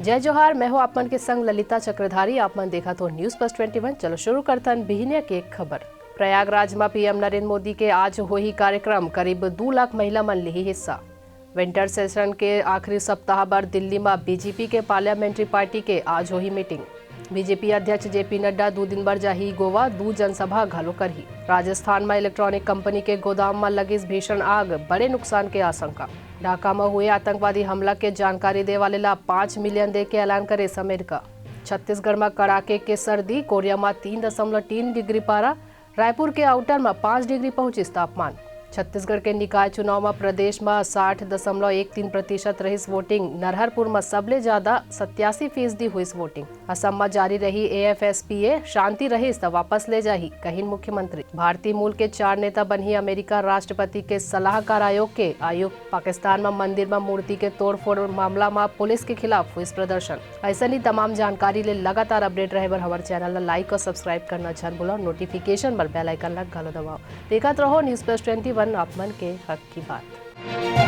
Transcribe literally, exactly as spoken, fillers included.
जय जोहार, मैं हूं आप मन के संग ललिता चक्रधारी। आप मन देखत हो News Plus Twenty One। चलो शुरू करथन बिहनिया के खबर। प्रयागराज म पीएम नरेंद्र मोदी के आज होही कार्यक्रम, करीब दू लाख महिला मन लिही हिस्सा। विंटर सेशन के आखिरी सप्ताह बर दिल्ली म बीजेपी के पार्लियामेंट्री पार्टी के आज होही मीटिंग। बीजेपी अध्यक्ष जेपी नड्डा दू दिन बर जाही गोवा, दू जनसभा घलो करही। राजस्थान म इलेक्ट्रॉनिक कंपनी के गोदाम म लगिस भीषण आग, बड़े नुकसान के आशंका। ढाका म हुए आतंकवादी हमला के जानकारी दे वाले ला पाँच मिलियन दे के ऐलान करेस अमेरिका। छत्तीसगढ़ म कड़ाके के सर्दी, कोरिया म तीन दशमलव तीन डिग्री पारा, रायपुर के आउटर म पाँच डिग्री पहुंचिस तापमान। छत्तीसगढ़ के निकाय चुनाव म प्रदेश म साठ दशमलव एक तीन प्रतिशत रहिस वोटिंग। नरहरपुर म सबले ज्यादा सत्यासी फीसदी हुइस वोटिंग। असम म जारी रही एएफएसपीए, शांति रहिस त वापस ले जाही, कहिन मुख्यमंत्री। भारतीय मूल के चार नेता बनही अमेरिका राष्ट्रपति के सलाहकार आयोग के आयुक्त। पाकिस्तान म मंदिर म मूर्ति के तोड़फोड़ मामला म पुलिस के खिलाफ हुइस प्रदर्शन। अइसन ही तमाम जानकारी ले लगातार अपडेट रहे बर हमर चैनल ला लाइक और सब्सक्राइब करना झन भूलव, नोटिफिकेशन बर बेल आइकन ला घलो दबाव। देखत रहो News Plus Twenty One, आप मन के हक की बात।